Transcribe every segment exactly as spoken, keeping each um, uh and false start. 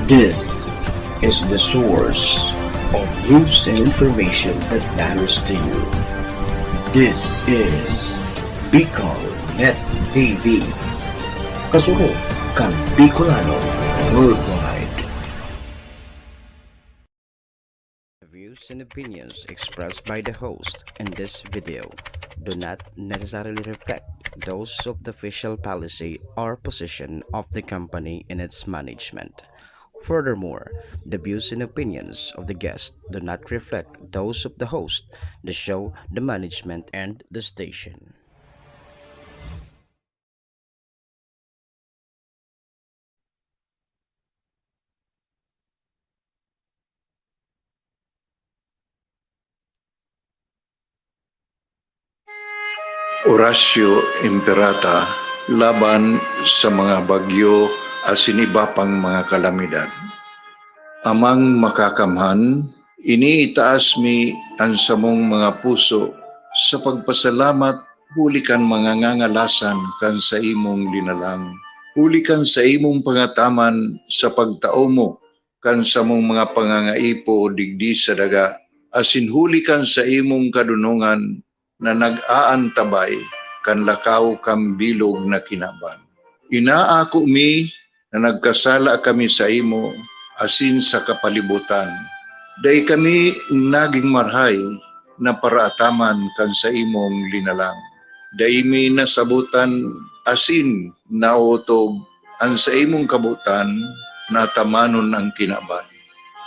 This is the source of news and information that matters to you. This is Bicol Net T V. Kasurog kan Bicolano worldwide. The views and opinions expressed by the host in this video do not necessarily reflect those of the official policy or position of the company and its management. Furthermore, the views and opinions of the guest do not reflect those of the host, the show, the management, and the station. Horacio Imperata laban sa mga bagyo asin iba pang mga kalamidad. Amang Makakamhan, iniitaas mi an samong mga puso sa pagpasalamat huli kan mga ngangalasan kan saimong linalang, huli kan saimong pangataman sa pagtao mo kan samong mga pangangaipo digdi sa daga, asin huli kan saimong kadonongan na nag-aantabay kan lakaw kan bilog na kinaban. Inaako mi na nagkasala kami saimo asin sa kapalibotan. Dai kami nagin marahay na paraataman kan saimong linalang. Dai mi nasabotan asin naotob an saimong kabotan na tamanon an kinaban.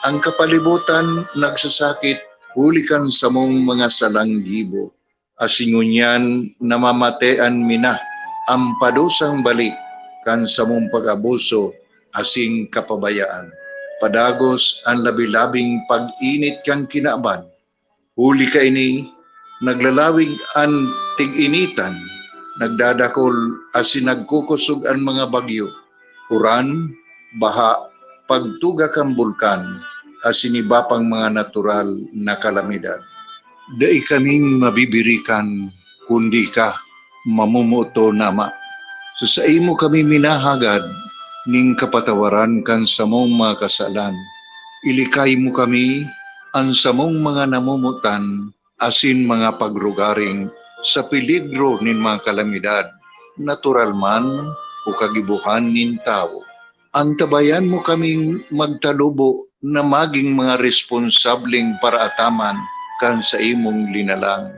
An kapalibotan nagsasakit huli kan samong mga salang gibo, asin ngunyan namamatean mi na an padusang balik kan samong pag-abuso asin kapabayaan. Padagos an labi-labing pag-init kan kinaban. Huli kaini, naglalawig an tig-initan, nagdadakol asin nagkukosog an mga bagyo, uran, baha, pagtuga kan bulkan, asin iba pang mga natural na kalamidad. Dai kaming mabibirikan, kundi ika, mamomoton na Ama. Sa saimo kami minahagad nin kapatawaran kan samong mga kasalan. Ilikay mo kami, an samong mga namomotan, asin mga pagrugaring sa peligro nin mga kalamidad, natural man o kagibohan nin tawo. Antabayan mo kaming magtalubo na magin mga responsableng paraataman kan saimong linalang,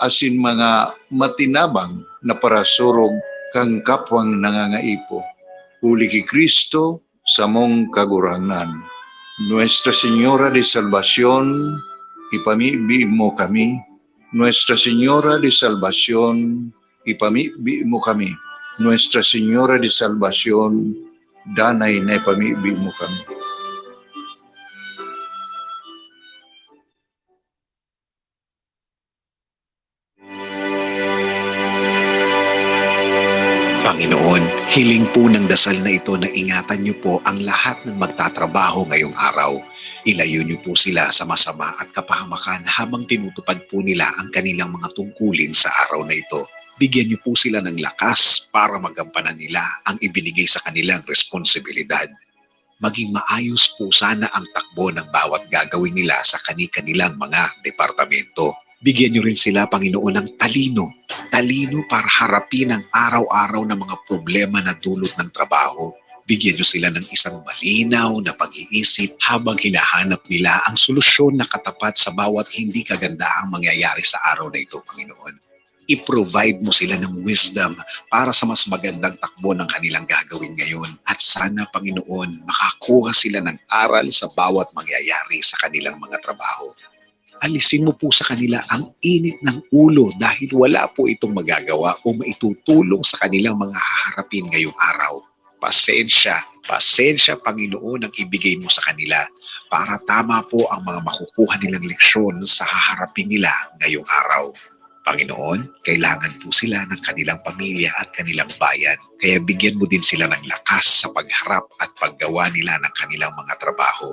asin mga matinabang na parasurog kan kapwang nangangaipo. Huli ki Cristo, samong Kagurangnan. Nuestra Señora de Salvacion, ipamibi mo kami. Nuestra Señora de Salvacion, ipamibi mo kami. Nuestra Señora de Salvacion, danay na ipamibi mo kami. Panginoon, hiling po ng dasal na ito na ingatan niyo po ang lahat ng magtatrabaho ngayong araw. Ilayo niyo po sila sa masama at kapahamakan habang tinutupad po nila ang kanilang mga tungkulin sa araw na ito. Bigyan niyo po sila ng lakas para magampanan nila ang ibinigay sa kanilang responsibilidad. Maging maayos po sana ang takbo ng bawat gagawin nila sa kani-kanilang mga departamento. Bigyan niyo rin sila, Panginoon, ng talino. Talino para harapin ang araw-araw na mga problema na dulot ng trabaho. Bigyan niyo sila ng isang malinaw na pag-iisip habang hinahanap nila ang solusyon na katapat sa bawat hindi kagandahang mangyayari sa araw na ito, Panginoon. I-provide mo sila ng wisdom para sa mas magandang takbo ng kanilang gagawin ngayon. At sana, Panginoon, makakuha sila ng aral sa bawat mangyayari sa kanilang mga trabaho. Alisin mo po sa kanila ang init ng ulo dahil wala po itong magagawa o maitutulong sa kanilang mga haharapin ngayong araw. Pasensya, pasensya, Panginoon, ang ibigay mo sa kanila para tama po ang mga makukuha nilang leksyon sa haharapin nila ngayong araw. Panginoon, kailangan po sila ng kanilang pamilya at kanilang bayan. Kaya bigyan mo din sila ng lakas sa pagharap at paggawa nila ng kanilang mga trabaho.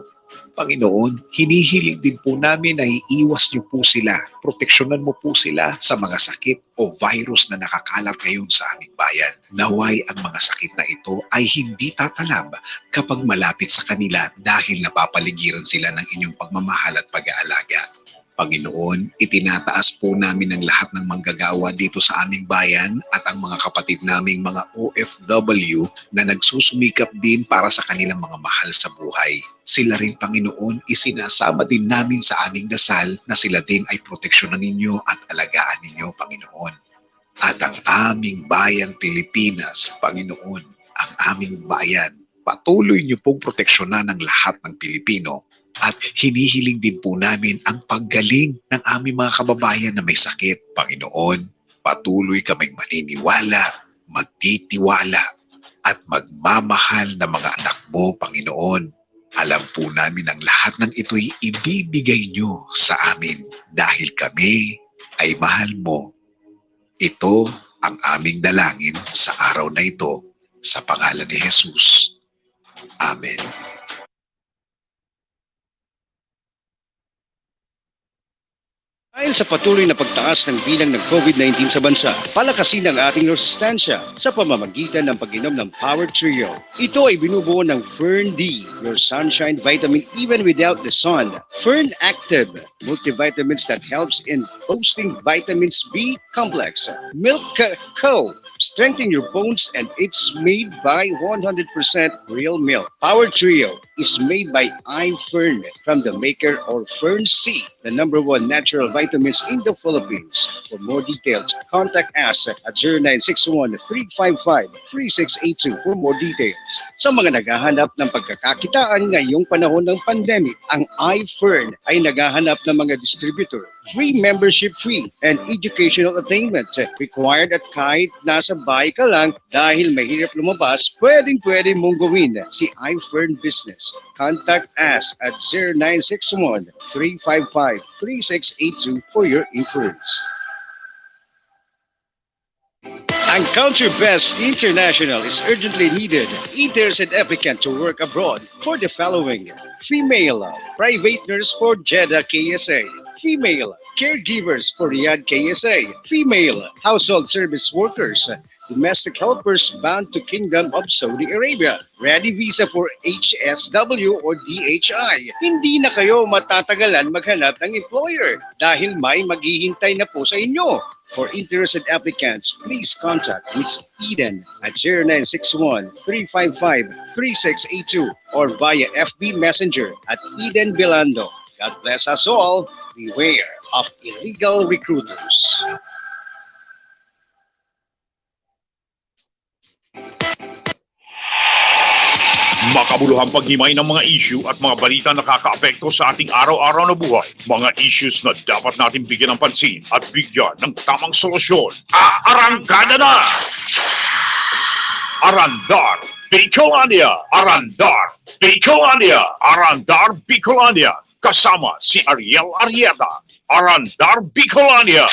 Panginoon, hinihiling din po namin na iiwas niyo po sila, proteksyonan mo po sila sa mga sakit o virus na nakakalat ngayon sa aming bayan. Naway ang mga sakit na ito ay hindi tatalab kapag malapit sa kanila dahil napapaligiran sila ng inyong pagmamahal at pag-aalaga. Panginoon, itinataas po namin ang lahat ng manggagawa dito sa aming bayan at ang mga kapatid naming mga O F W na nagsusumikap din para sa kanilang mga mahal sa buhay. Sila rin, Panginoon, isinasama din namin sa aming dasal na sila din ay proteksyonan ninyo at alagaan ninyo, Panginoon. At ang aming bayang Pilipinas, Panginoon, ang aming bayan, patuloy niyo pong proteksyonan ang lahat ng Pilipino. At hinihiling din po namin ang paggaling ng aming mga kababayan na may sakit, Panginoon. Patuloy kaming maniniwala, magtitiwala, at magmamahal na mga anak mo, Panginoon. Alam po namin ang lahat ng ito'y ibibigay niyo sa amin dahil kami ay mahal mo. Ito ang aming dalangin sa araw na ito, sa pangalan ni Jesus. Amen. Dahil sa patuloy na pagtaas ng bilang ng COVID nineteen sa bansa, palakasin ang ating resistensya sa pamamagitan ng pag-inom ng Power Trio. Ito ay binubuo ng Fern D, your sunshine vitamin even without the sun. Fern Active, multivitamins that helps in boosting vitamins B complex. Milk Co, strengthen your bones and it's made by one hundred percent real milk. Power Trio is made by iFern from the maker or Fern C, the number one natural vitamins in the Philippines. For more details, contact us at zero nine six one, three five five, three six eight two for more details. Sa mga naghahanap ng pagkakakitaan ngayong panahon ng pandemic, ang iFern ay naghahanap ng mga distributor. Free membership fee and educational attainment required at kahit nasa bahay ka lang dahil mahirap lumabas, pwedeng-pwede mong gawin si iFern Business. Contact us at zero nine six one, three five five, three six eight two for your inquiries. Ang Country Best International is urgently needed, interested applicant to work abroad for the following: female private nurse for Jeddah K S A, female caregivers for Riyadh K S A, female household service workers, domestic helpers bound to Kingdom of Saudi Arabia, ready visa for H S W or D H I. Hindi na kayo matatagalan maghanap ng employer dahil may maghihintay na po sa inyo. For interested applicants, please contact Miss Eden at zero nine six one, three five five, three six eight two or via F B Messenger at Eden Belando. God bless us all. Beware of illegal recruiters. Makabuluhang paghimay ng mga issue at mga balita na nakakaapekto sa ating araw-araw na buhay. Mga issues na dapat natin bigyan ng pansin at bigyan ng tamang solusyon. Aarangkada na! Arandar Bicolania! Arandar Bicolania! Arandar Bicolania! Kasama si Ariel Arrieta. Arandar Bicolania!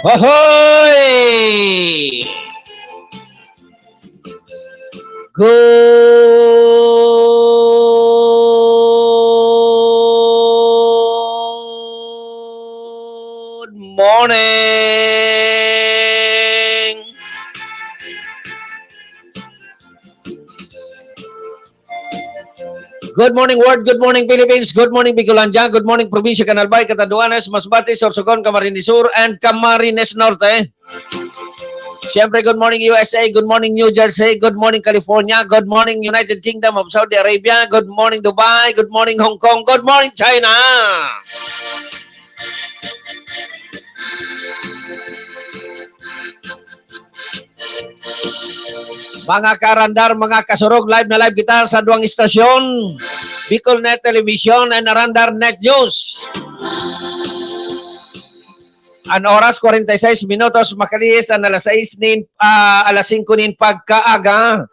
Ahoy! Good morning! Good morning, world. Good morning, Philippines. Good morning, Bicolandia. Good morning, Probinsya Canal Bay, Catanduanes, Masbate, Sorsogon, Camarines Sur, and Camarines Norte. Siyempre, good morning, U S A. Good morning, New Jersey. Good morning, California. Good morning, United Kingdom of Saudi Arabia. Good morning, Dubai. Good morning, Hong Kong. Good morning, China. Mga kaarandar, mga kasurog, live na live kita sa duwang istasyon, Bicol Net Television and Arandar Net News. An oras, kwarenta y seis minutos, makalihis an alas sais nin, ah, alas singko nin pagkaaga.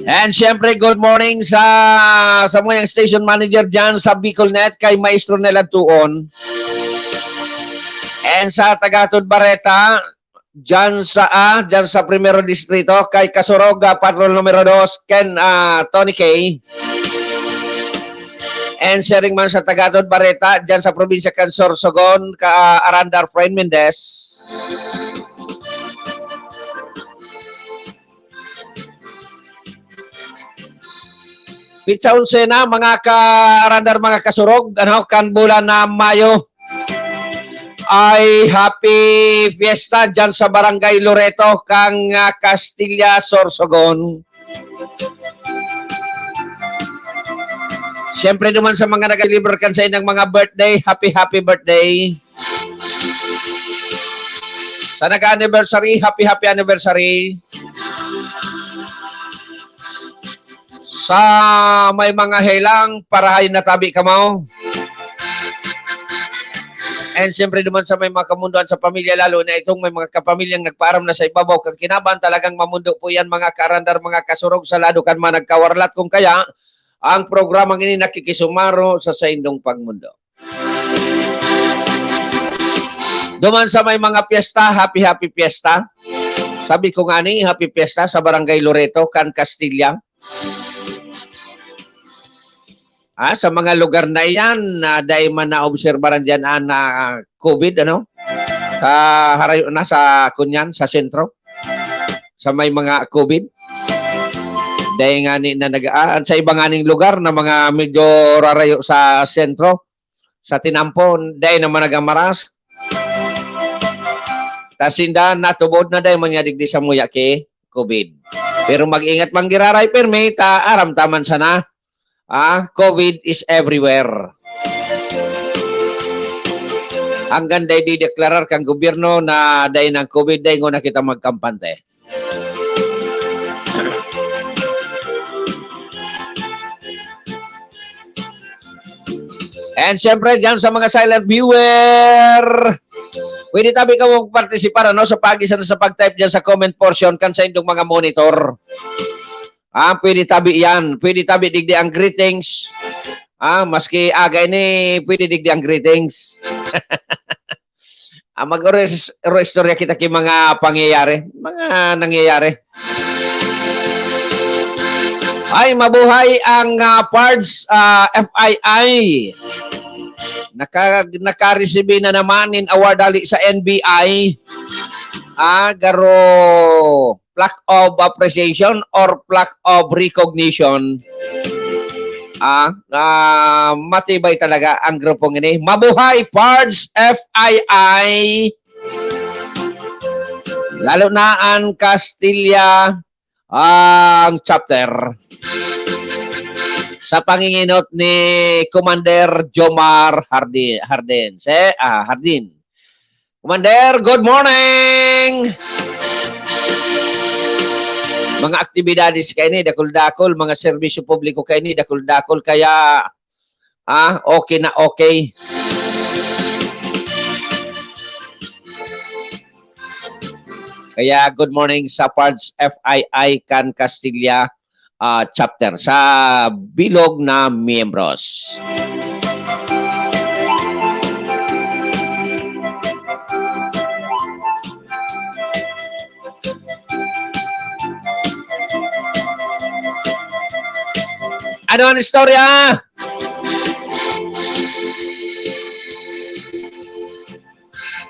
And syempre, good morning sa, sa mga station manager dyan sa Bicol Net, kay Maestro Nel Antuon. And sa Tagatod Bareta, dyan sa, ah, dyan sa Primero Distrito, kay Kasurog, ah, Patrol Numero Dos, Ken, ah, Tony K. And sharing man sa Tagatod Bareta, dyan sa probinsya kan Sorsogon, ka, ah, Arandar Fren Mendez. Pitsa onse na, mga kaarandar, mga kasurog, ano, kan bulan na Mayo. Ay, happy fiesta dyan sa Barangay Loreto, kan, ah, Castilla, Sorsogon. Siyempre naman sa mga nag-deliver kan sa inyong mga birthday, happy, happy birthday. Sa nag-anniversary, happy, happy anniversary. Sa may mga helang, parahay na tabi kamo. And siyempre naman sa may mga kamundoan sa pamilya, lalo na itong may mga kapamilyang nagpaaram na sa ibabaw kan kinaban, talagang mamundo po yan, mga kaarandar, mga kasurog, sa lado kan mga nagkawarlat. Kung kaya, ang programang ini nakikisumaro sa saindong pagmundo. Duman sa may mga piyesta, happy, happy piyesta. Sabi ko nga ni, happy piyesta sa Barangay Loreto, kan Castilla. Ah, sa mga lugar na iyan, na dai man naobserbaran diyan an, ah, COVID, ano? Sa harayo na sa, kunyan, sa sentro. Sa may mga COVID. Dai nga ni na nag-, ah, sa iba nga ning lugar na mga medyo rarayo sa sentro, sa tinampo, dai naman nagamaras. Ta sinda natubod na dai man niya digdi samuya ki COVID. Pero mag-ingat man giraray pirmi, ta aram ta man sana, ah, COVID is everywhere. Hanggang dai dideklarar kan gobyerno na dai nang COVID, dai ngona kita magkampante. And siyempre, dyan sa mga silent viewer, pwede tabi kamo partisipar, ano, sa pag-isa na sa pag-type dyan sa comment portion kan sa indong mga monitor. Ah, pwede tabi yan. Pwede tabi digdi ang greetings. Ah, maski aga ini, pwede digdi ang greetings. Ah, mag-oro-, oro-istorya kita ki mga pangyayari, mga nangyayari. Ay, mabuhay ang, ah, Pards, ah, F I I. Naka-, nakaresibi na naman nin award hali sa N B I. Ah, garo plaque of appreciation or plaque of recognition. Ah, ah, matibay talaga ang grupong ini. Mabuhay, Pards F I I! Lalo na ang Castilla, ang chapter. Sa panginginot ni Commander Jomar Hardi-, Hardin. Se-, ah, Hardin. Commander, good morning! Mga aktibidades kaini, dakul-dakul, mga serbisyo publiko kaini, dakul-dakul, kaya, ah, okay na okay. Kaya good morning sa Pards F I I kan Castilla, ah, chapter, sa bilog na miyembros. Ano ang istorya?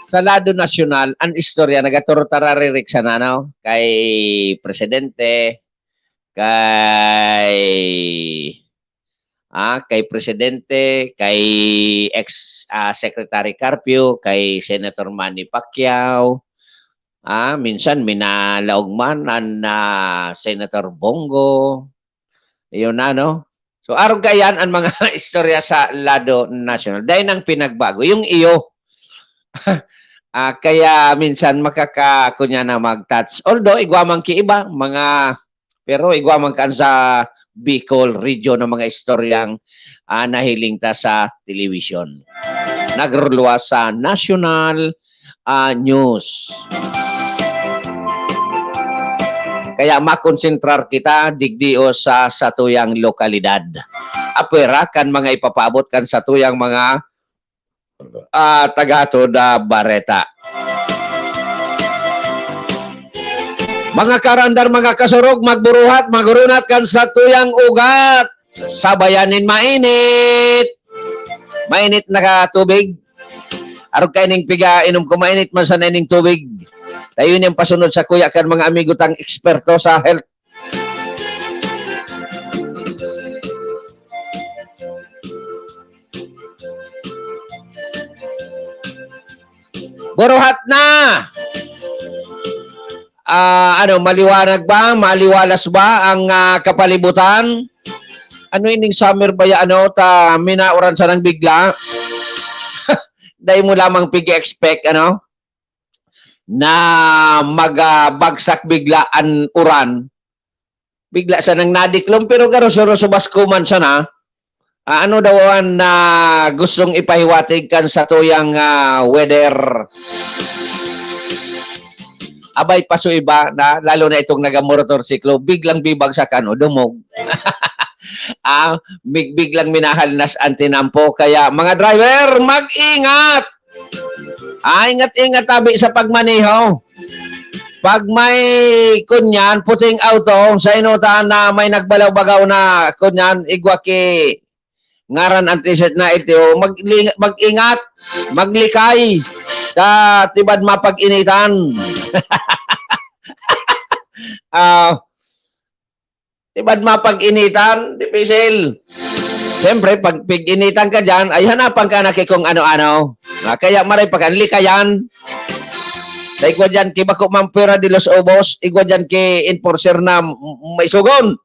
Sa lado nasyonal, ang istorya, nagaturutaraririksan na, no? Kay presidente, kay, ah, kay presidente, kay ex, ah, Secretary Carpio, kay Senator Manny Pacquiao, ah, minsan minalaog man an, ah, Senator Bong Go. Iyon na, no? So, arog kaiyan ang mga istorya sa lado nasyonal. Dai nang pinagbago. Yung iyo, ah, kaya minsan makaka-, kunya na mag-touch. Although, igwa man ki iba, mga, pero igwa man kan sa Bicol region ng mga istoryang, ah, nahiling ta sa television. Nagruluwas sa national, ah, news. Kaya makonsentrar kita digdi o sa satuyang lokalidad. Apwera kan mga ipapaabot kan satuyang mga, ah, tagatod, ah, bareta. Mga karandar, mga kasurog, magburuhat, magurunat kan satuyang ugat. Sabayan nin mainit. Mainit na ka tubig. Arog kaining piga-inom ko, mainit man sana ining tubig. Tayo niyang pasunod sa kuya kan mga amigo tang eksperto sa health. Buruhat na! Ah, ano, maliwanag ba? Maliwalas ba ang, ah, kapalibutan? Ano ining summer ba ya, ano, ta minauran sanang bigla? Dai mo lamang pig-expect, ano, na mag, ah, bagsak bigla an uran. Bigla sanang nadiklom, pero garo sa Rosubasco man sana. Ah, ano daw an, ah, gustong ipahiwatig kan satuyang, ah, weather? Abay, paso iba na, lalo na itong naga-motorsiklo, biglang bibagsakan o dumog. Ah, mig-, biglang minahalnas ang tinampo. Kaya, mga driver, mag-ingat! Ah, ingat-ingat tabi sa pagmaneho. Pag may, kunyan, puting auto, sa inutan na may nagbalaw-bagaw na, kunyan, igwa ki ngaran ang t-shirt na L T O, mag-, mag-ingat, maglikay, ta tibad mapag-initan. Ah, tibad mapag-initan, dipisil. Siyempre, pag pig-initan ka diyan, ay hanapan ka na ki kung ano-ano. Ah, kaya maray pa kan likayan. Sa igwa diyan, ki bako man pwera de los ubos, igwa diyan ki enforcer na m-, m-, may sugon.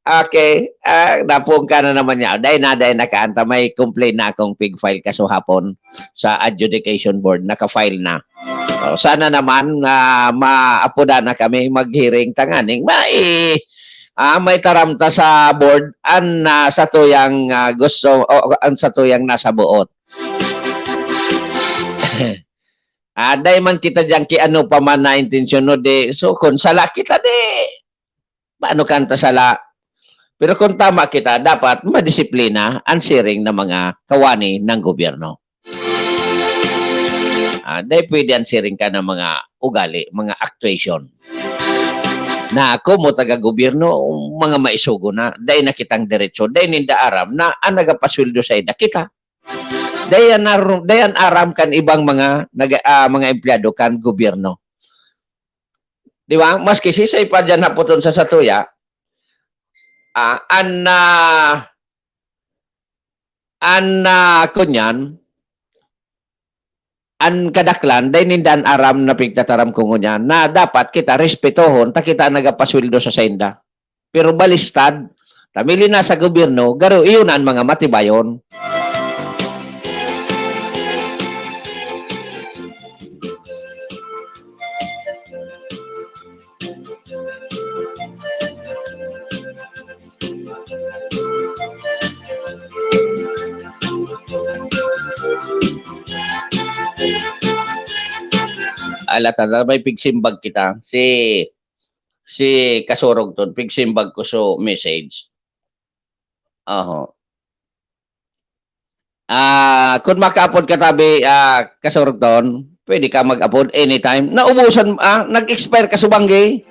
Okay. Ah, napungka na naman niya. Dai na, dai na kaanta. May complaint na akong pig-file kaso hapon sa adjudication board. Naka-file na. Oh, sana naman na maapodan na kami, mag-hearing tanganing mai-, ah, maitaram ta sa board an, ah, satuyang, ah, gusto o an satuyang nasa buot. Ah, dai man kita diyan ki ano pa man na intensyon, no, di, so, kun sala kita, di, paano kanta sala? Pero kung tama kita, dapat madisiplina ang siring na mga kawani ng gobyerno. Ah, dai pwede ang siring ka ng mga ugali, mga actuation. Na ako mo taga-gobyerno, mga maisugo na, dai na kitang diretso, dai ninda aram na ang nagapasweldo sa ida kita. Dai an aru-, dai an aram kan ibang mga nag-, ah, mga empleyado kan gobyerno. Di ba? Maski sisay pa diyan hapoton sa satuya, ah, an, ah, an, ah, kunyan, an kadaklan, dai ninda an aram na pigtataram ko ngunyan, na dapat kita respetohon, ta kita nagapasweldo sa sainda. Pero balistad, ta mili na sa gobyerno, garo iyon an mga matibayon. Ala, tanda, may pigsimbag kita. Si, si Kasurog ton, pigsimbag ko so message. Oho. Ah, kun makaapod ka tabi, ah, Kasurog ton, pwede ka mag-apod anytime. Naubusan, ah, nag-expire ka so banggi.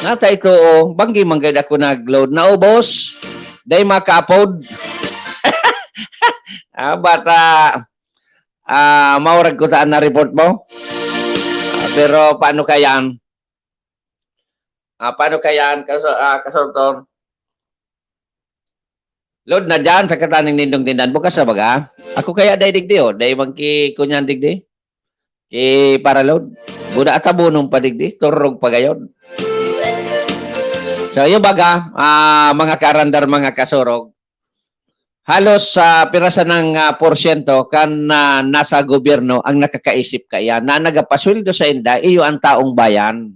Nata ito, oh, banggi man gayud ako nag-load. Naubos. Dai makaapod. Ah, bata, ah, maurag ko taan na report mo. Ah, pero paano kayan? Ah, paano kayan, Kaso-, ah, Kasurog ton? Load na diyan sa kataning nindong tindan. Bukas na baga? Ako kaya dai digdi, oh. Dai man ki kunyan digdi. Ki para load. Buda at abonon pa digdi. Turog pa gayon. So, yung baga, ah, mga kaarandar, mga kasurog, halos sa pirasan ng, ah, porsyento kan, ah, nasa gobyerno ang nakakaisip kaiyan, na nagapasweldo sa inda, iyo ang taong bayan.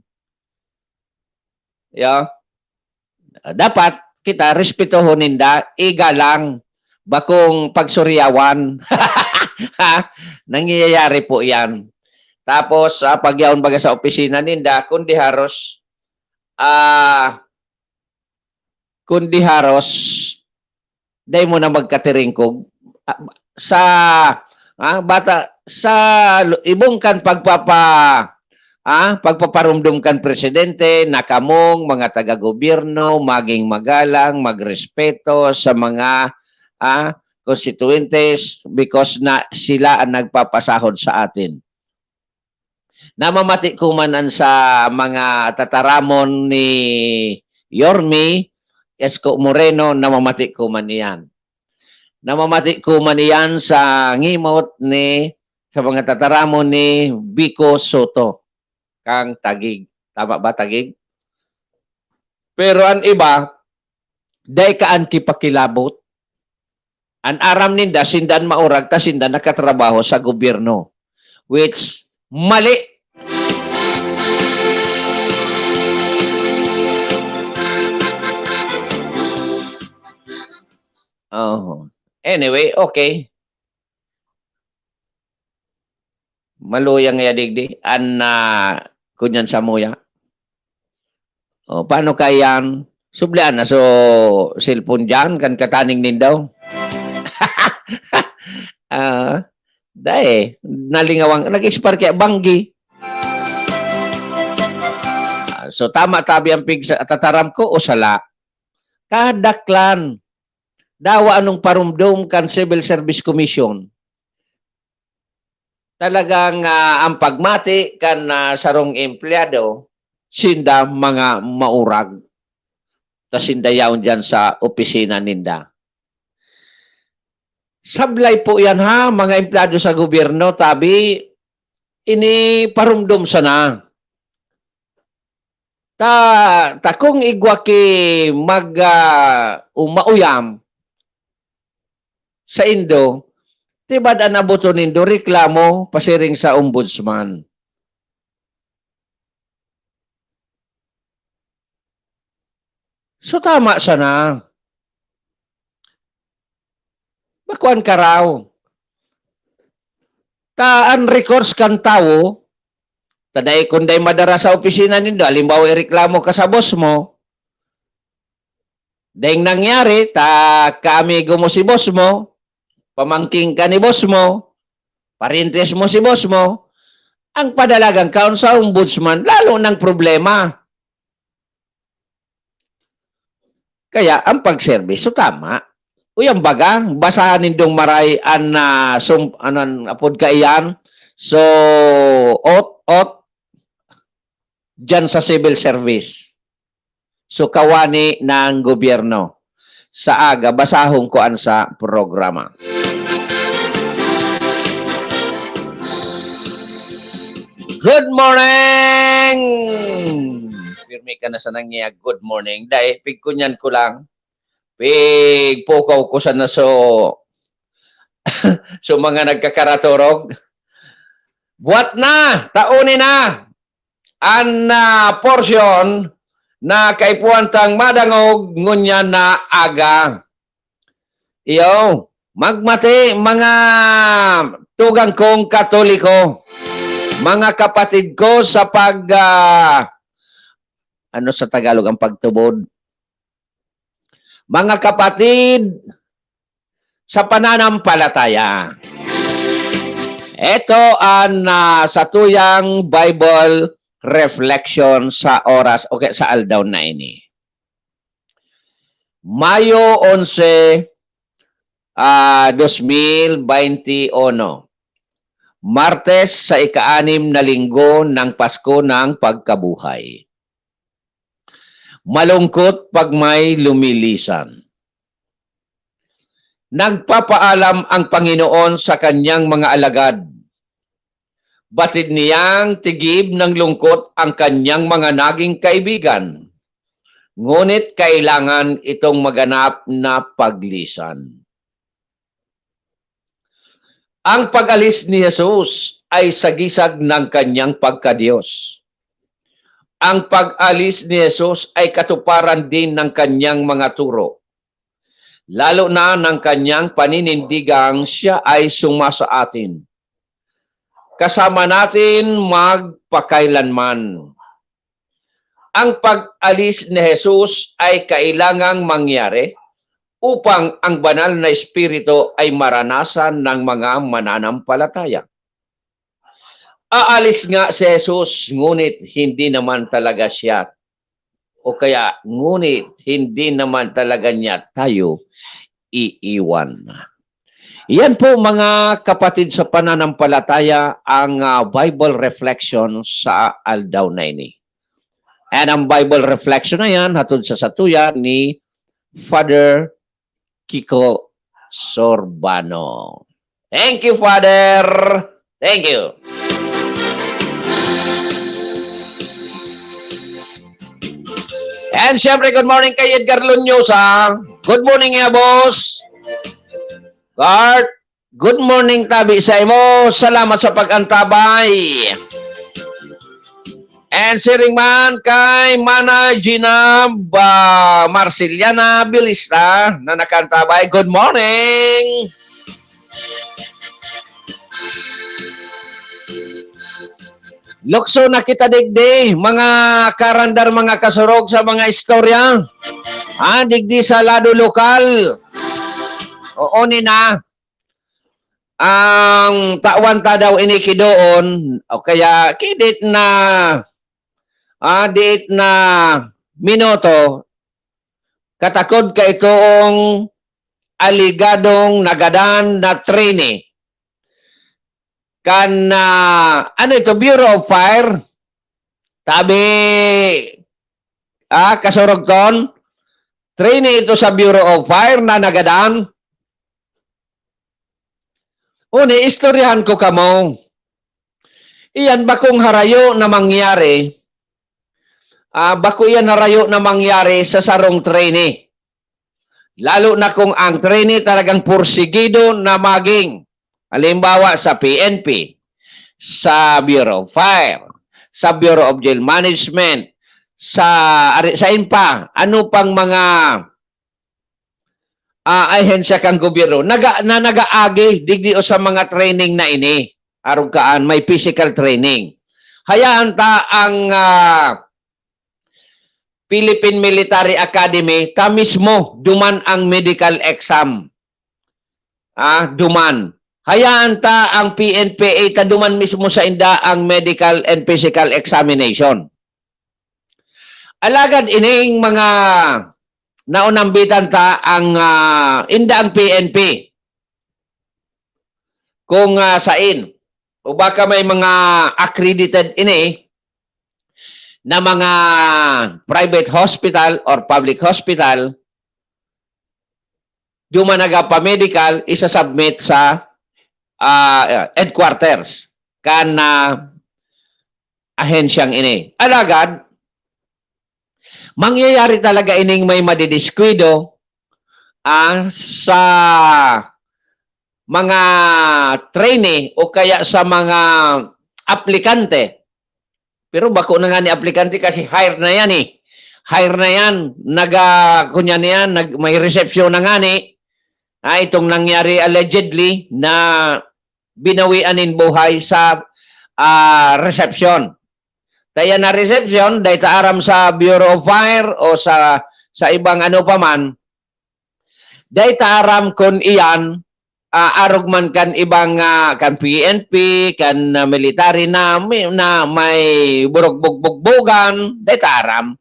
Yeah. Dapat kita respetohon ninda, igalang, bakong pagsuryawan. Ha? Nangyayari po yan. Tapos, ah, pagyaon baga sa opisina ninda, kundi haros, ah, kundi haros, dai mo na magkatiringkog. Ah, sa, ah, bata, sa lu-, ibong kan pagpapa-, ah, pagpaparumdom kan presidente na kamong mga taga-gobyerno maging magalang, magrespeto sa mga, ah, constituentes because na sila ang nagpapasahod sa atin. Namamati ko man an sa mga tataramon ni Yorme Isko Moreno, namamati ko man iyan. Namamati ko man iyan sa ngimot ni, sa mga tataramon ni Vico Sotto, kan Taguig. Tama ba, Taguig? Pero an iba, dai kaan kipakilabot. An aram ninda, sinda an maurag ta sinda nakatrabaho sa gobyerno. Which, mali. Oh. Anyway, okay. Maluyang ya digdi. An, ah, kunyan samuya. Oh, paano kaiyan? Sublian na so cellphone diyan kan kataning nindaw. Ah, dai, nalingawang, nag-expire kaya banggi. Ah, so tama tabi ang pig sa tataram ko o sala? Kadaklan. Dawa anong parumdom kan Civil Service Commission. Talagang, ah, ang pagmati kan, ah, sarong empleyado, sinda mga maurag. Ta sinda yaon diyan sa opisina ninda. Sablay po yan, ha, mga empleyado sa gobyerno, tabi, ini parumdom sana. Ta, ta kung igwa ki mag, ah, umauyam saindo, tibad an aboton nindo, reklamo pasiring sa ombudsman. So, tama sana. Bakuan ka raw. Ta an recourse kan tawo, ta dai, kun dai madara sa opisina nindo, halimbawa, ireklamo ka sa boss mo, daing nangyari, ta kaamigo mo si boss mo, pamangking ka ni boss mo, parintes mo si boss mo, ang padalagan kaon sa ombudsman, lalo nang problema. Kaya ang pagserbisyo tama. Uy, ang baga, basahan nindong maray an, ah, sum-, ano, an apod kaiyan? So, ot, ot, dyan sa civil service. So, kawani ng gobyerno. Sa aga, basahon ko an sa programa. Good morning! Pirmi ka na sa nangyayag, good morning. Dahil pigkunyan ko lang, pigpukaw ko sana so, so mga nagkakaraturog. Buwat na! Tauni na! An, ah, porsyon na kaipuhan tang madangog ngunyan na aga. Iyo, magmati, mga tugang kong Katoliko, mga kapatid ko sa pag, ah, ano sa Tagalog ang pagtubod? Mga kapatid sa pananampalataya, ito an, ah, satuyang Bible reflection sa oras o kaya sa aldaw na ini. Mayo onse, ah, dos mil baynte uno. Martes sa ika-anim na linggo ng Pasko ng Pagkabuhay. Malungkot pag may lumilisan. Nagpapaalam ang Panginoon sa kanyang mga alagad. Batid niyang tigib ng lungkot ang kanyang mga naging kaibigan. ngunit kailangan itong maganap na paglisan. Ang pag-alis ni Jesus ay sagisag ng kanyang pagka-Diyos. Ang pag-alis ni Jesus ay katuparan din ng kanyang mga turo, lalo na ng kanyang paninindigang siya ay suma sa atin, kasama natin magpakailanman. Ang pag-alis ni Jesus ay kailangang mangyari upang ang banal na Espiritu ay maranasan ng mga mananampalataya. Aalis nga si Jesus, ngunit hindi naman talaga siya, o kaya, ngunit hindi naman talaga niya tayo iiwan. Yan po, mga kapatid sa pananampalataya, ang, ah, Bible reflection sa aldaw na ini. And ang Bible reflection na yan, hatod sa satuya ni Father Kiko Sorbano. Thank you, Father. Thank you. And syempre, good morning kay Edgar Lunyosa. Good morning, ya boss. Gart, good morning tabi sa imo. Salamat sa pag-antabay. And siring man kay Mana Gina ba Marceliana Bilista na nakantabay. Good morning! Lukso na kita digdi, mga karandar, mga kasurog sa mga istorya. Ha, digdi sa lado lokal. Oo, nina. Ang tawan ta daw ini ki doon, o kaya ki dit na, ah, dit na minuto, katakod ka itong aligadong nagadan na trainee kan, ah, ano ito, Bureau of Fire. Tabi, ah, kasurog ton, trainee ito sa Bureau of Fire na nagadan. Uni, istoryahan ko kamo. Iyan bakong harayo na mangyari, ah, bako iyan harayo na mangyari sa sarong trainee. Lalo na kung ang trainee talagang porsigido na maging, halimbawa, sa P N P, sa Bureau of Fire, sa Bureau of Jail Management, sa, ari, sain pa, ano pang mga, ah, ahensya kan gobyerno, naga-, na nag-aagi digdi o sa mga training na ini, arog kaan, may physical training. Hayaan ta ang, ah, Philippine Military Academy, ta mismo duman ang medical exam. Ah, duman. Hayaan ta ang P N P A, ta duman mismo sa inda ang medical and physical examination. Alagad ining mga naunambitan ta ang, ah, inda ang P N P. Kung, ah, sain, o baka may mga accredited ini na mga private hospital or public hospital, duman nagpa-medical, isa-submit sa, ah, headquarters kan, ah, ahensyang ini. Alagad, mangyayari talaga ining may madidiskuido, ah, sa mga trainee o kaya sa mga aplikante. Pero bako na ngani aplikante kasi hire na yan eh. Hire na yan. Naga, kunya na yan, nag, may reception na ngani. Ah, itong nangyari allegedly na binawian nin buhay sa, ah, reception. Kaya na reception, dai ta aram sa Bureau of Fire o sa, sa ibang ano pa man, dai ta aram kun iyan, ah, arog man kan ibang, ah, kan P N P, kan, ah, military na may, na may burugbog-bugbogan, dai ta aram.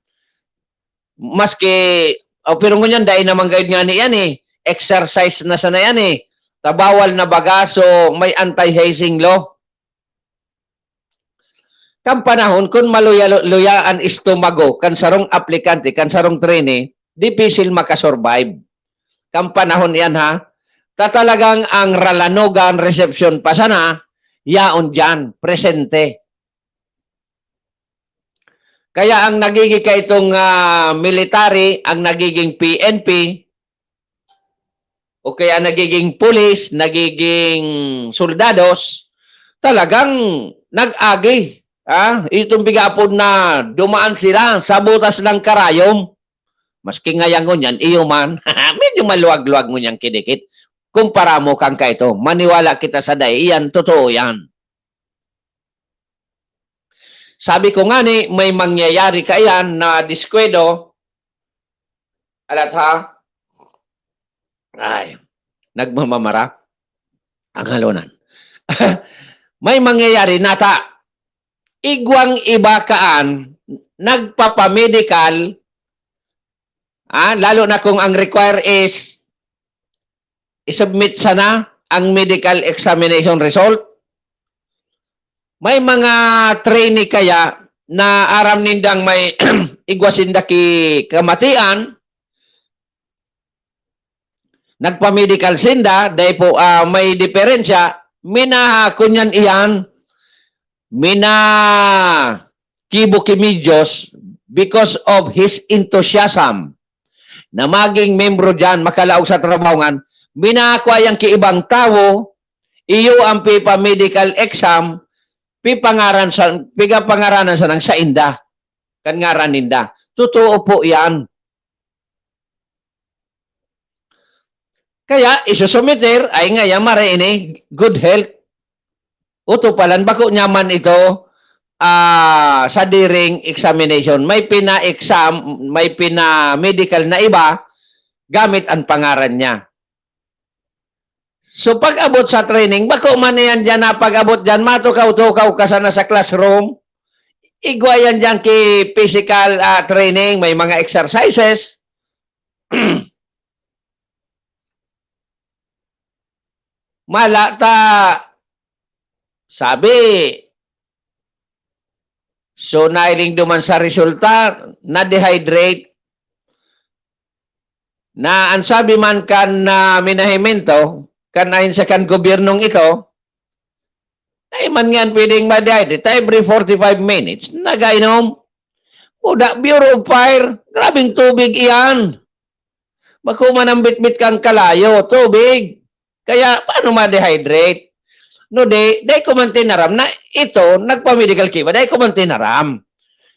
Maski, oh, pero ngunyan, dai naman gayud ngani yan eh. Exercise na sana yan eh. Ta bawal na baga, so may anti-hazing law. Kan panahon, kun maluya-luya an estomago kan sarong aplikante, kan sarong trainee, dipisil makasurvive. Kan panahon iyan, ha? Ta talagang ang ralanogan, resepsyon pa sana, yaon diyan, presente. Kaya ang nagiging kaitong, ah, military, ang nagiging P N P, o kaya nagiging pulis, nagiging soldados, talagang nag-agi. Ah, itong pigapod na dumaan sila sa butas ng karayom. Maski ngayang ngunyan, iyo man, medyo maluwag-luwag ngunyan kidikit. Kumpara mo kan kaito, maniwala kita sa dai, iyan, totoo yan. Sabi ko ngani, may mangyayari kaiyan na diskwedo. Alat ha? Ay, nagmamamara ang halonan. May mangyayari nata. Igwang iba kaan, nagpapamedical, ah, lalo na kung ang require is i-submit sana ang medical examination result. May mga trainee kaya na aram nindang may igwa sinda ki kamatian, nagpa-medical sinda, dai po, ah, may diferensya, mina-, kunyan iyan, mina-, kibo ki Diyos because of his enthusiasm na maging membro diyan, makalaog sa trabaho ngan, minakwa yang ki ibang tawo, iyo ang pipa-medical exam, pipangaran sa, pigapangaranan sa nang sainda, kan ngaran ninda. Totoo po yan. Kaya, isusumiter, ay nga, yan, mara ini, good health. Uto palan, bako niya man ito, ah, sa during examination. May pina-exam, may pina-medical na iba, gamit ang pangaran niya. So, pag-abot sa training, bako man yan dyan na pag-abot dyan, matukaw-tukaw ka sana sa classroom. Igwa yan dyan ki physical, ah, training, may mga exercises. Mala ta, sabi, so, nailing duman sa resulta, na-dehydrate, na an sabi man kan, ah, minahimento, kan ahensya kan gobyernong ito, na man nga pwedeng ma-dehydrate, every forty-five minutes, nagainom. Buda, Bureau of Fire, grabing tubig iyan. Bako man ang bitbit kan kalayo, tubig. Kaya, paano ma-dehydrate? No, di, dai ko man tinaram na ito, nagpa-medical ki iba, dai ko man tinaram.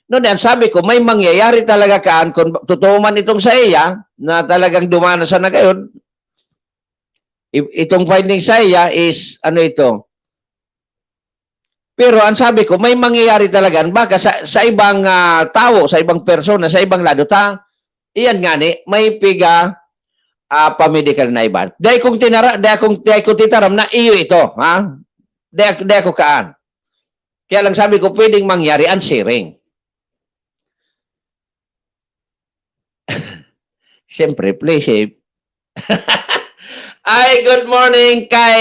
No, di, ang sabi ko, may mangyayari talaga kaan, kung totoo man itong sa iya, na talagang dumana sa nagayon, i-, itong finding sa iya is, ano ito? Pero ang sabi ko, may mangyayari talaga, baka sa, sa ibang, ah, tawo, sa ibang persona, sa ibang lado, ta, iyan nga ni, may piga, ah, pamedical na iba. Dai kong tinara-, dai akong, dai ko titaram na iyo ito, ha? Dai ak-, dai ako kaan. Kaya lang sabi ko, pwedeng mangyari ang sharing. Siyempre, play safe. Ay, good morning kay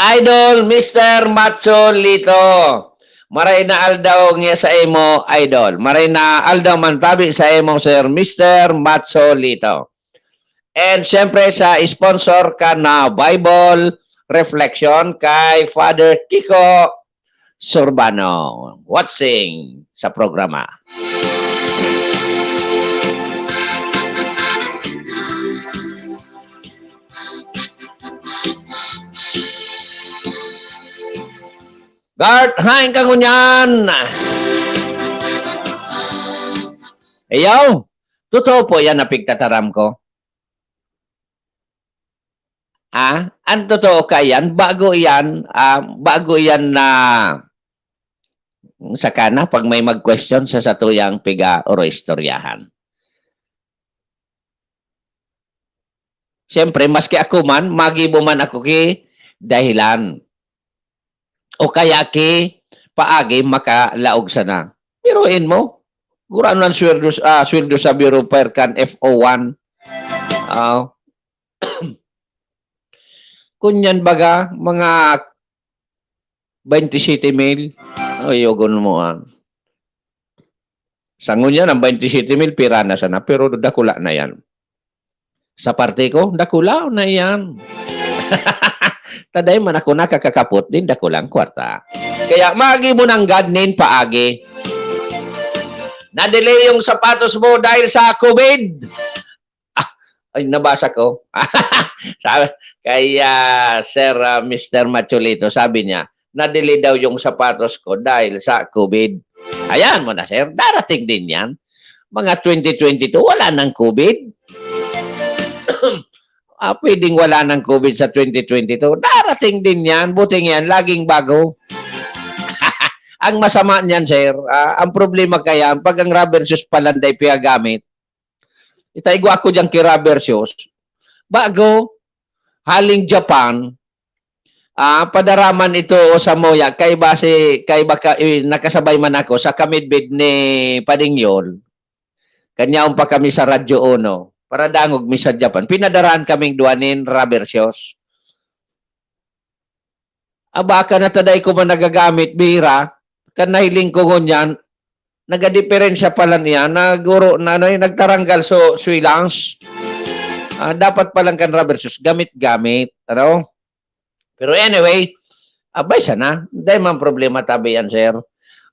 Idol Mister Macho Lito. Maray na aldaw niya sa imo, Idol. Maray na aldaw man tabi sa imo, Sir Mister Macho Lito. And siyempre sa sponsor ka na Bible Reflection kay Father Kiko Surbano. Watching sa programa. Guard, hain ka ngunyan? Ayaw, totoo po yan na pigtataram ko. Ah, ang totoo ka yan, bago yan, ah, bago yan na saka na pag may mag-question sa satuyang piga-oro-istoryahan. Siyempre, maski ako man, magibo man ako ki dahilan. O kaya ki paagi makalaog sana. Biruin mo, gurano ang sweldo, ah, sweldo sa Bureau of Fire kan F O one? Ah. Kunyan baga, mga twenty-seven mil. Ay, yogon mo, ah. Sa ngunyan, ang twenty-seven mil, pira na sana, pero dakula na yan. Sa parte ko, dakula na yan. Taday man ako nakakakapot din, dakulang kwarta. Kaya, magi mo nang gad nin paagi. Na-delay yung sapatos mo dahil sa COVID. Ah, ay, nabasa ko. Sabi, kay, ah, Sir, ah, Mister Machulito, sabi niya, "Na-delay daw yung sapatos ko dahil sa COVID." Ayan mo na, sir. Darating din yan. Mga twenty twenty-two, wala nang COVID. Ah, pwedeng wala nang COVID sa twenty twenty-two. Darating din yan. Buti nga yan, laging bago. Ang masama niyan, sir, ah, ang problema kaya, pag ang rubber shoes pala dai piyagamit, itay gwa ko dyan ki rubber shoes. Bago, haling Japan, ah, padaraman ito o sa Moya, kay base, kay baka, eh, nakasabay man ako sa kamidbid ni Pading Yol. Kanyaon pa kami sa Radyo Uno, para dangog mi sa Japan. Pinadarahan kaming duwa nin rubber shoes. Aba, ka na taday ko man nagagamit, bira. Kan nahiling ko ngunyan, nagadiperensya pala niya, naguro na, ano, yung nagtaranggal so, swilangs. Ah, dapat palang kan rubber shoes, gamit-gamit, ano? Pero anyway, abay sana, dai man problema tabi yan, sir.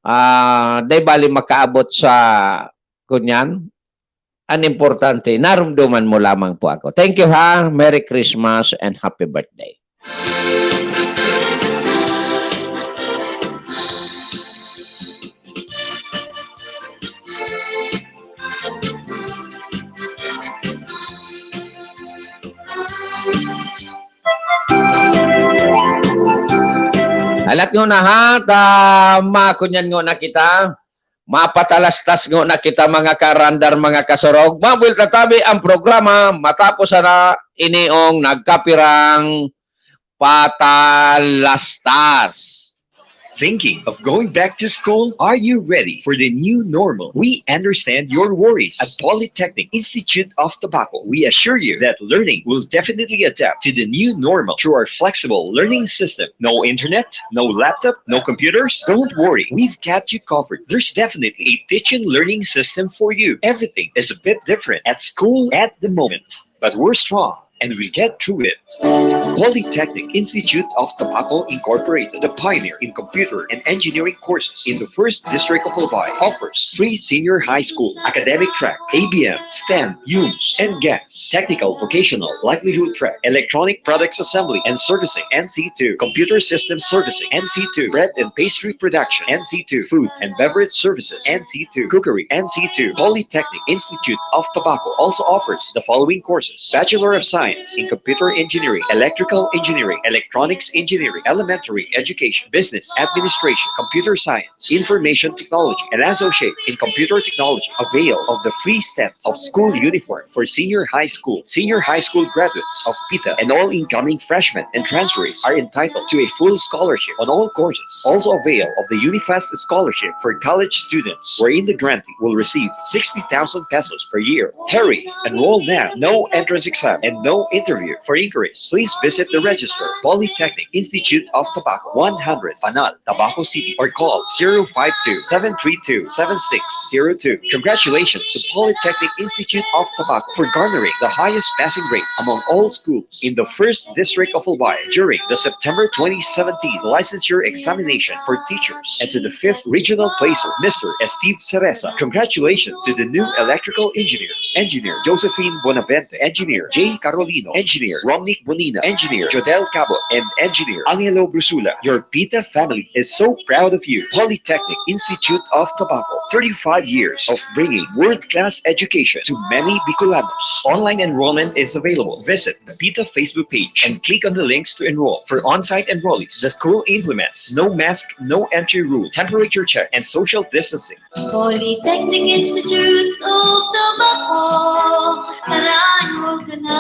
Ah, dai bali makaabot sa kunyan. Ang importante, narumduman mo lamang po ako. Thank you, ha. Merry Christmas and happy birthday. Alat ngona, ha, ta makunyan ngona kita, mapatalastas ngona kita, mga karandar, mga kasurog. Mabuwelta tabi ang programa matapos sana iniong nagkapirang patalastas. Thinking of going back to school? Are you ready for the new normal? We understand your worries. At Polytechnic Institute of Tabaco, we assure you that learning will definitely adapt to the new normal through our flexible learning system. No internet, no laptop, no computers? Don't worry, we've got you covered. There's definitely a teaching learning system for you. Everything is a bit different at school at the moment, but we're strong and we'll get through it. Polytechnic Institute of Tabaco Incorporated, the pioneer in computer and engineering courses in the first district of Albay, offers free senior high school academic track, A B M, STEM, UMS, and GAS, technical vocational livelihood track, electronic products assembly and servicing, N C two, computer system servicing, N C two, bread and pastry production, N C two, food and beverage services, N C two, cookery, N C two. Polytechnic Institute of Tabaco also offers the following courses: Bachelor of Science in Computer Engineering, Electrical Engineering, Electronics Engineering, Elementary Education, Business Administration, Computer Science, Information Technology, and Associate in Computer Technology. Avail of the free set of school uniform for senior high school. Senior high school graduates of PITA and all incoming freshmen and transferees are entitled to a full scholarship on all courses. Also avail of the Unifest scholarship for college students, wherein the grantee will receive sixty thousand pesos per year. Hurry! Enroll now. No entrance exam and no interview. For inquiries, please visit the register, Polytechnic Institute of Tobacco, one hundred Panal, Tabaco City, or call zero five two, seven three two, seven six zero two. Congratulations to Polytechnic Institute of Tobacco for garnering the highest passing rate among all schools in the first district of Albay during the September twenty seventeen licensure examination for teachers, and to the fifth regional placer, Mister Steve Cereza. Congratulations to the new electrical engineers, Engineer Josephine Bonavente, Engineer Jay Carolino, Engineer Romnick Bonina, Engineer Jodel Cabot, and Engineer Angelo Brusula. Your PITA family is so proud of you. Polytechnic Institute of Tobacco, thirty-five years of bringing world-class education to many Bicolanos. Online enrollment is available. Visit the PITA Facebook page and click on the links to enroll. For on-site enrollees, the school implements no mask, no entry rule, temperature check, and social distancing. Polytechnic Institute of Tobacco, karaan mo ka na.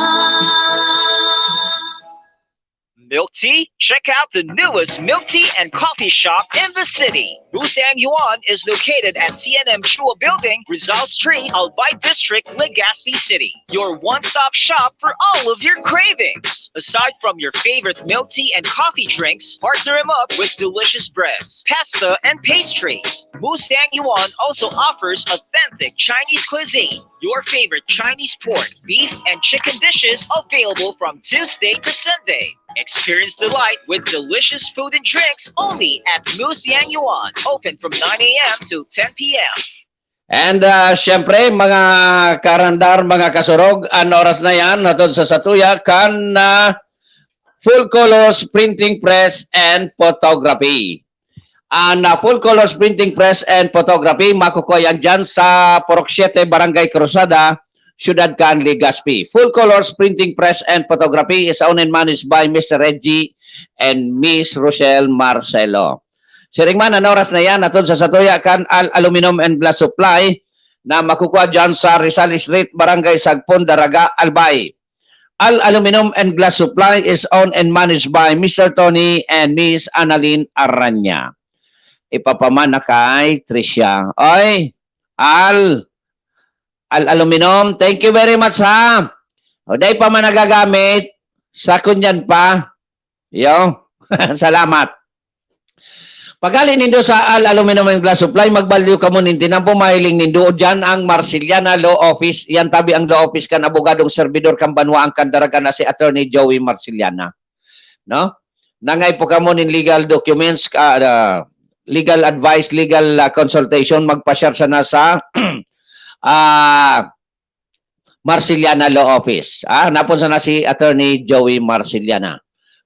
Milk tea? Check out the newest milk tea and coffee shop in the city. Musang Yuan is located at T N M Chua Building, Rizal Street, Albay District, Legazpi City. Your one-stop shop for all of your cravings. Aside from your favorite milk tea and coffee drinks, partner them up with delicious breads, pasta, and pastries. Musang Yuan also offers authentic Chinese cuisine. Your favorite Chinese pork, beef, and chicken dishes available from Tuesday to Sunday. Experience delight with delicious food and drinks only at Musang Yuan. Open from nine a m to ten p m. And, ah, siyempre, mga karandar, mga kasurog, an oras na yan, hatod sa satuya, kan, ah, Full Colors Printing Press and Photography. An, ah, Full Colors Printing Press and Photography, makukuha yan dyan sa Purok Siete, Barangay Cruzada, Siyudad kan Legazpi. Full Colors Printing Press and Photography is owned and managed by Mister Reggie and Miss Rochelle Marcelo. Siring man, an oras na yan, hatod sa satuya kan Al Aluminum and Glass Supply na makukuha dyan sa Rizal Street, Barangay Sagpon, Daraga, Albay. Al Aluminum and Glass Supply is owned and managed by Mister Tony and Miss Annalyn Aranya. Ipapaman na kay Tricia. Oy, Al, Al Aluminum, thank you very much, ha. O, dai pa man nagagamit, sa kunyan pa. Yo, salamat. Paghali nindo sa Al Aluminum and Glass Supply, magbalyo kamo nin tinampo, mahiling nindo, o dyan ang Marceliana Law Office. Yan tabi ang law office kan abogadong servidor kan banwaan kan Daraga na si Attorney Joey Marceliana. No? Nangay po kamo nin legal documents, ah, ah, legal advice, legal, ah, consultation, magpa-share sana sa, ah, Marceliana Law Office. Ah, hanapon sana si Attorney Joey Marceliana.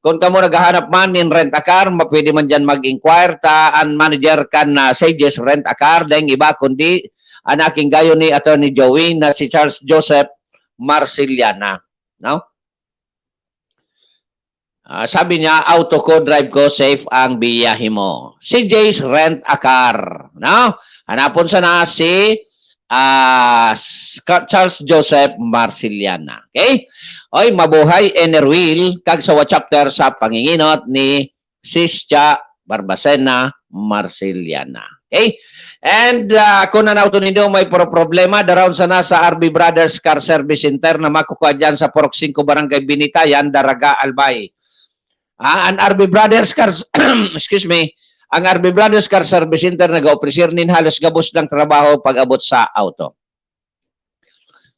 Kung kamo naghahanap man nin rent a car, ma-, pwede man dyan mag-inquire ta an manager kan, ah, Sages Rent a Car, daing iba kundi an aking gayo ni Attorney Joey na si Charles Joseph Marceliana, no? Ah, sabi niya, "Auto ko, drive ko, safe ang biyahe mo." C J's Rent a Car, no? Hanapon sana si, ah, s-, Ka-, Charles Joseph Marceliana. Okay? Oy, mabuhay, Enerwil, kag sawa chapter sa panginginot ni Sis Cha Barbacena Marceliana. Okay? And, ah, kung an auto nindo may pro-, problema, daraon sana sa R B Brothers Car Service Center na makukuha dyan sa Purok Singko, Barangay Binitayan, Daraga, Albay. Ah, an R B Brothers Car, excuse me, ang R B Brothers Car Service Center nag-opreser nin halos gabos na trabaho pag-abot sa auto.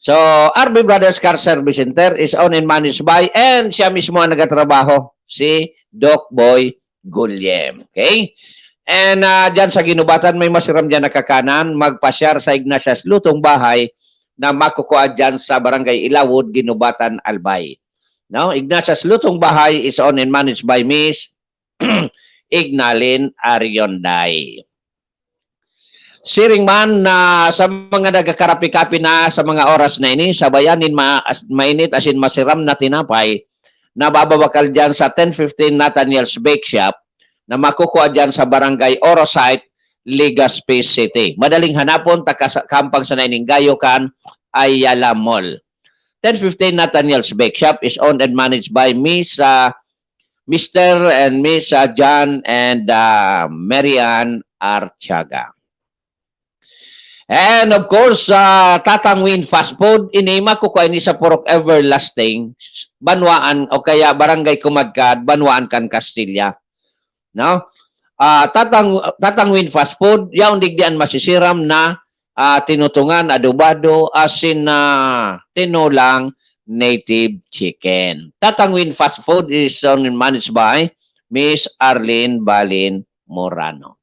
So, R B Brothers Car Service Center is owned and managed by, and siya mismo ang nagatrabaho, si Doc Boy Gulyem. Okay? And, ah, dyan sa Ginubatan, may masiram dyan na kakanan, magpa-share sa Ignatius Lutong Bahay na makukuha dyan sa Barangay Ilawod, Ginubatan, Albay. No? Ignatius Lutong Bahay is owned and managed by Miss Ignalin Arionday. Siring man na sa mga nagkakarapi-kapi na sa mga oras na ini, sabayan nin ma-, as-, mainit asin masiram na tinapay na mababakal dyan sa ten fifteen Nathaniel's Bake Shop na makukuha dyan sa Barangay Orosite, Legazpi City. Madaling hanapon, taka sa, kahampang sana ining gayo kan Ayala Mall. Ten fifteen Nathaniel's Bake Shop is owned and managed by Miss, ah, Mister and Miss, ah, John and, ah, Marian Artiaga. And of course, ah, Tatang Win Fast Food, ini makukuha ini sa Purok Everlasting, Banwaan o kaya Barangay Kumadkad, Banwaan kan Castilla. No? Ah, Tatang, Tatang Win Fast Food, yaon digdi an masisiram na, ah, tinutungan, adobado, asin na tinolang native chicken. Tatang Win Fast Food is owned and managed by Miss Arlene Balin Morano.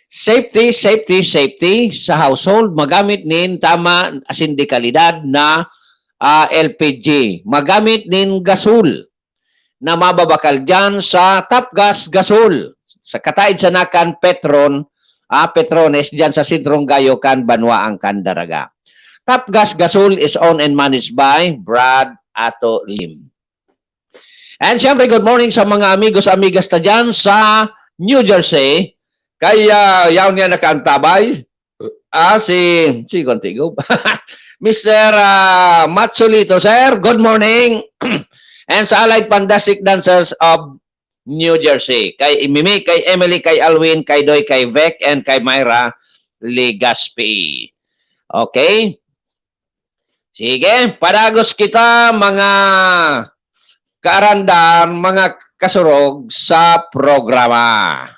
Safety, safety, safety sa household, magamit nin tama asin de kalidad na, ah, L P G. Magamit nin gasol na mababakal dyan sa Top Gas Gasol, sa kataid sana kan Petron, ah, Petrones, dyan sa sentrong gayo kan Banwaan kan Daraga. Top Gas Gasol is owned and managed by Brad Ato Lim. And syempre, good morning sa mga amigos, amigas ta dyan sa New Jersey. Kaya, yaon nga nakaantabay. Ah, si, si Contigo. Mister, ah, Matsulito, sir, good morning. And sa Allied Fantastic Dancers of New Jersey. Kay Mimi, kay Emily, kay Alwin, kay Doy, kay Vec, and kay Myra Legaspi. Okay? Sige, padagos kita, mga kaarandar, mga kasurog sa programa.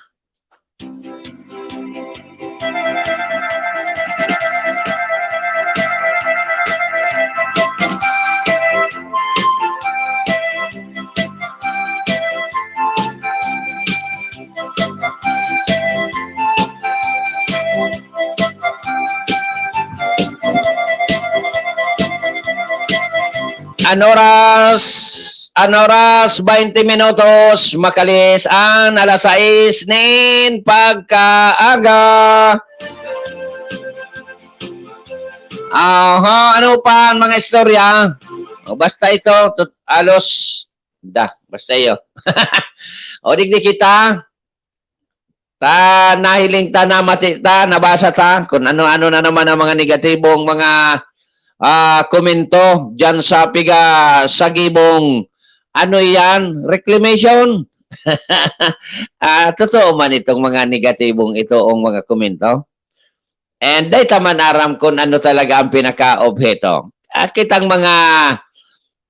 An oras, an oras, baynte minutos, makalihis an alas sais nin pagkaaga. Aha, ano pa ang mga istorya? O, basta ito, tut-, alos, da, basta iyo. O, digdi kita, ta, nahiling ta, namati ta, nabasa ta, kung ano-ano na naman ang mga negatibong mga, ah, komento diyan sa piga-, sa gibong, ano iyan, reclamation. Ah, totoo man itong mga negatibong ito, ang mga komento? And dai ta man aram kung ano talaga ang pinakaobheto. Ah, kitang mga,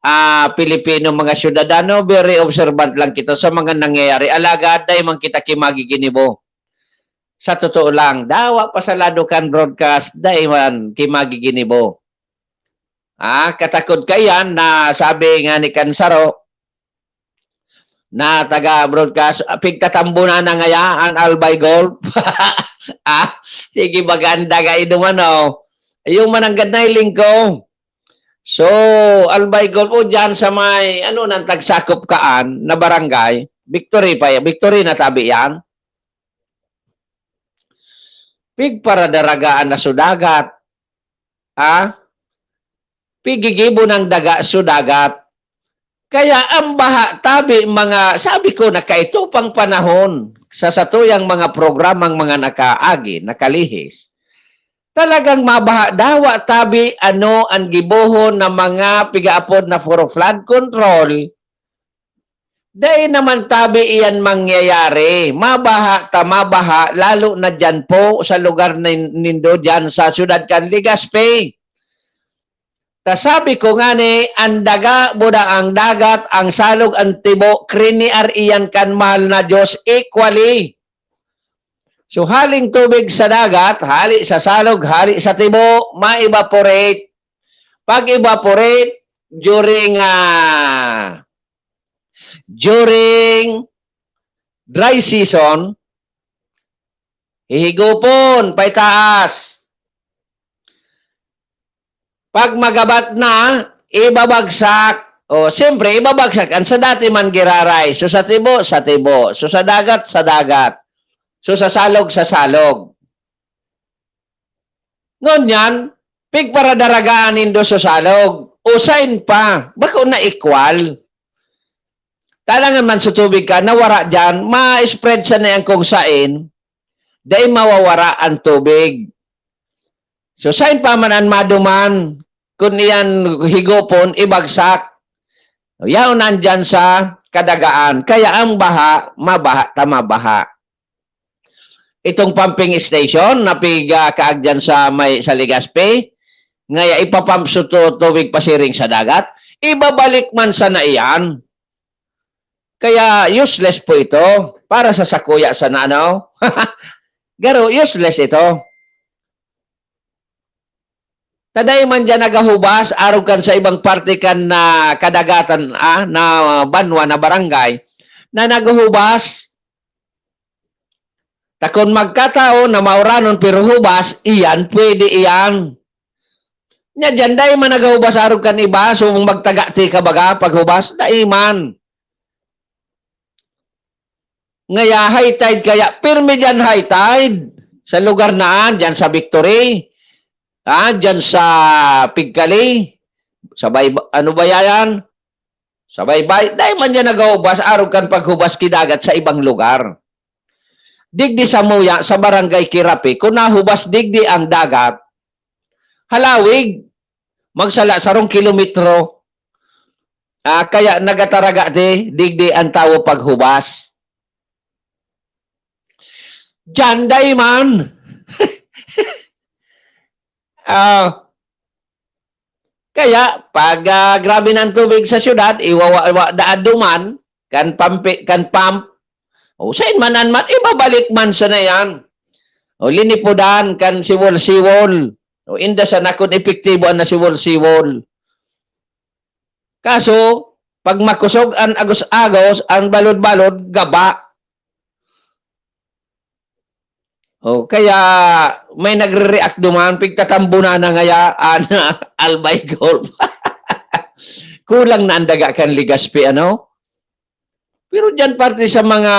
ah, Pilipino, mga syudadano, very observant lang kita sa mga nangyayari. Alagad dai man kita kimagiginibo. Sa totoo lang, dawa pa sa lado kan broadcast, dai man kimagiginibo. Ah, katakod kaiyan na sabi nga ni kan saro, na taga-broadcast, ah, pigtatambunan na ngaya an Albay Golf. Ah, sige, maganda ka inuman, oh. Yung mananggad na hiling ko. So, Albay Golf, o, dyan sa may, ano, nang tagsakop kaan na barangay, Victory pa yan. Victory na tabi yan. Pigparadaragaan na so dagat. Ah? Pigigibo ng daga so dagat. Kaya ang baha tabi mga, sabi ko na kaito pang panahon, sa satuyang mga programang mga nakaagi, nakalihis, talagang mabaha dawa tabi ano ang gibohon na mga pigaapod na for flood control. Dai naman tabi iyan mangyayari. Mabaha ta mabaha, lalo na diyan po sa lugar nin-, nindo diyan sa siyudad kan Legazpi. Ta sabi ko ngani, ang daga, buda ang dagat, ang salog, ang tibo, kriniar iyan kan mahal na Diyos equally. So, haling tubig sa dagat, hali sa salog, hali sa tibo, ma-evaporate. Pag-evaporate, during, ah, during dry season, hihigupon, paitaas. Pag magabat na, ibabagsak. O, siyempre, ibabagsak. Ang sa dati man giraray. So, sa tibo, sa tibo. So, sa dagat, sa dagat. So, sa salog, sa salog. Ngunyan, pigparadaragaan nindo sa salog. Usain pa. Bako na equal. Talangan man sa tubig ka, nawara dyan, ma-spread sa na yan kung sain, dai mawawara ang tubig. So, sain pa man an maduman, kun iyan higopon, ibagsak, yaon na dyan sa kadagaan. Kaya ang baha, mabaha ta mabaha. Itong pumping station na piga kaagyan sa may, sa Legazpi, ngaya ipapump sa tu-, tubig pasiring sa dagat, ibabalik man sana iyan. Kaya useless po ito para sa sakuya sana, ano? Garo, useless ito. Ta dai man diyan nagahubas, arog kan sa ibang parte kan na kadagatan, ah, na banwa, na barangay, na nagahubas. Ta kun magkataon na mauranon pero hubas, iyan, pwede iyan. Nya diyan, dai man nagahubas arog kan iba, so magtaga ti ka baga paghubas, dai man. Ngaya high tide kaya, pirmi diyan high tide. Sa lugar na, diyan sa Victory, ah, diyan sa Pigkali, sa Bay-, ano ba yan? Sa Baybay, dai man diyan nagahubas, arog kan paghubas ki dagat sa ibang lugar. Digdi sa Muya, sa Barangay Kirapi, kun nahubas digdi ang dagat, halawig, magsala sarong kilometro. Ah, kaya nagataraga di, digdi ang tawo paghubas. Diyan, dai man. Ah, kaya, pag, ah, grabe na ang tubig sa syudad, iwawa-, wa-, daad duman, kan pampi-, kan pump, o, sain man an mat-, ibabalik man sana yan. O, linipudan kan siwol-siwol. O, inda sana kun epektibo an nasiwol-siwol. Kaso, pag makosog an agos-agos, an balod-balod, gaba. O, kaya may nagre-react duman, "Pigtatambunan na ngaya an Albay Golf." Kulang na ang daga kan Legazpi, ano? Pero diyan parte sa mga,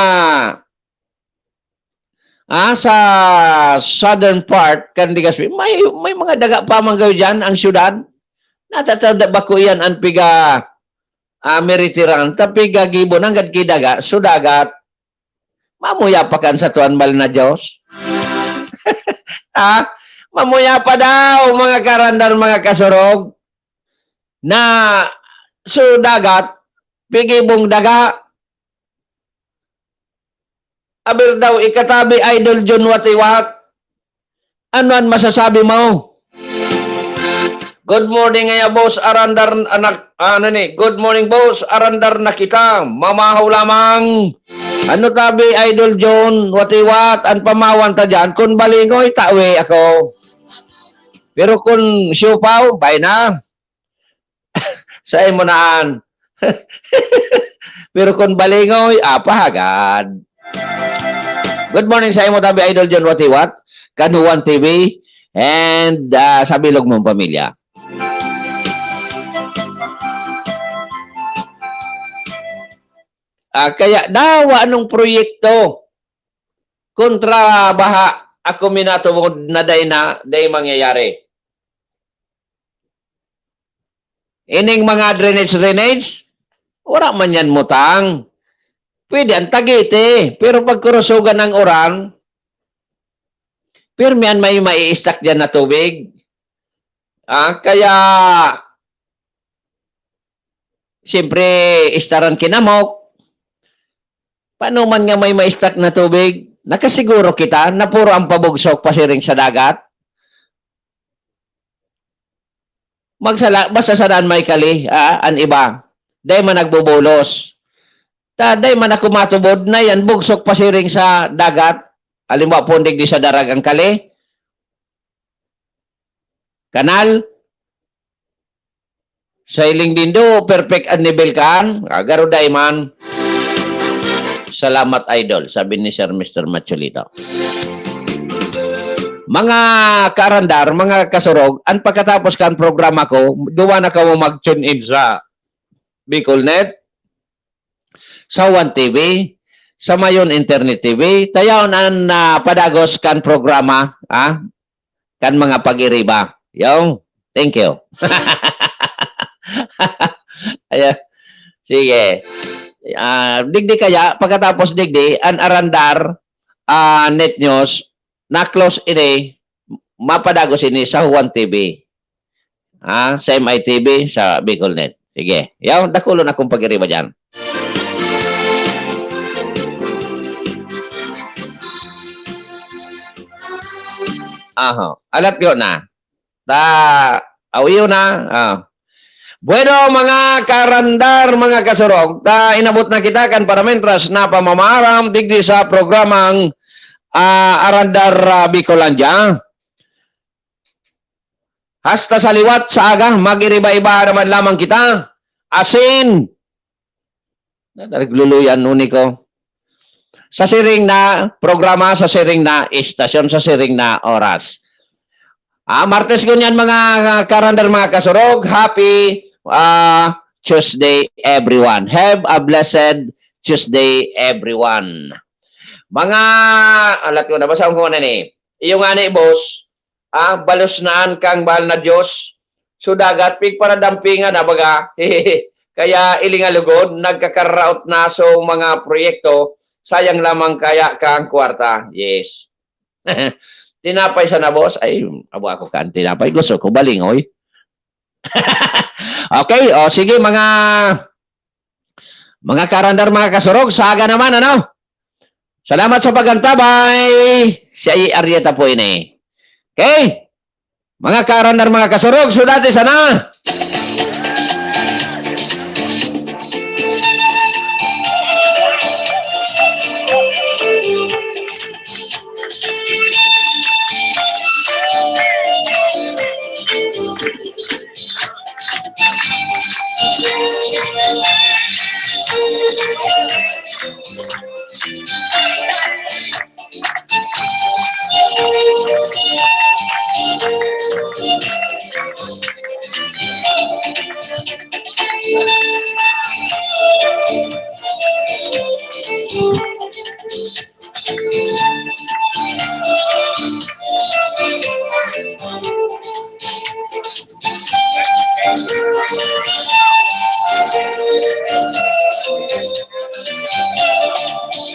ah, sa southern part kan Legazpi, may, may mga daga pa man gayo diyan, ang syudad. Natatanda ba ko iyan ang piga, ah, Meritiran, ta piga Gibo, nanggad ki daga, so dagat. Mamuya pa kan sa tuan bal na Diyos? Ha? Mamuya pa daw, mga karandar, mga kasurog, na so dagat, pigibong daga. Aber daw, ikatabi, Idol John Watiwat. Ano an masasabi mo? Good morning, ngaya, boss. Arandar, anak, ano ni? Good morning, boss. Arandar na kita. Mamahaw lamang. Ano tabi, Idol John? Watiwat, an pamawan ta dyan. Kun balingoy, tawi ako. Pero kun siupaw, bay na. Sa imo naan. Pero kun balingoy, apa hagad. Good morning sa imo tabi, Idol John Watiwat, kan Juan T V, and, ah, sa bilog mong pamilya. Ah, kaya dawa anong proyekto kontra baha ako minatubod na dai na, dai mangyayari. Ining mga drainage, drainage, wala man yan mutang. Pwede ang tagiti, pero pag kurusugan ng uran, pirmi an may mai-stack diyan na tubig. Ah, kaya, siyempre, istaran kinamok. Paano man nga may ma-stack na tubig? Nakasiguro kita na puro ang pabugsok pasiring sa dagat? Magsala-, basta sa daan may kali, ah, an iba. Dai man nagbubulos. Ta, dai man ako matubod na yan, bugsok pasiring sa dagat. Halimbawa, pundig di sa darag ang kali. Kanal. Sa hiling dindo, perfect an nivel kan. Ah, garo dai man. Salamat, Idol, sabi ni Sir Mister Macholito. Mga kaarandar, mga kasurog, an pagkatapos kan programa ko, duwa na kamo mag-tune in sa Bicolnet, sa One T V, sa Mayon Internet T V. Tayaon an, ah, padagos kan programa, ah, kan mga pag-iriba. Yung, thank you. Ayan. Sige. Ah, digdi kaya, pagkatapos digdi, an Arandar, ah, Net News, na-close ini, mapadagos ini sa Juan T V. Ah, sa M I T V, sa Bicolnet. Sige. Yaw, dakulon akong pag-iriba dyan. Aha. Alat ko na. Ta, awiyo na. Ah. Bueno, mga karandar, mga kasurog, ta inabot na kita kan paramintras na pamamaram digdi sa programang, ah, Arandar, ah, Bicolandia. Hasta sa liwat sa aga, mag-iriba-iba naman lamang kita. Asin, nagluluyan, uni ko. Sa siring na programa, sa siring na istasyon, sa siring na oras. Ah, Martes ngunyan, mga karandar, mga kasurog. Happy, ah, Tuesday, everyone. Have a blessed Tuesday, everyone. Mga, alat ko, nabasa ko na ni. Iyo nga ni, boss, ah, balos na an kang bahal na Diyos. So, dagat, pigparadampingan na baga. Kaya, ilingalugod, nagkakaraot na so mga proyekto, sayang lamang kaya kang kwarta. Yes. Tinapay sana, boss. Ay, abo ako kan tinapay. Gusto ko balingoy. Okay, o sige, mga, mga karandar, mga kasurog, sa aga naman, ano? Salamat sa pag-antabay. Si Arieta po ini. Okay? Mga karandar, mga kasurog, so dati sana,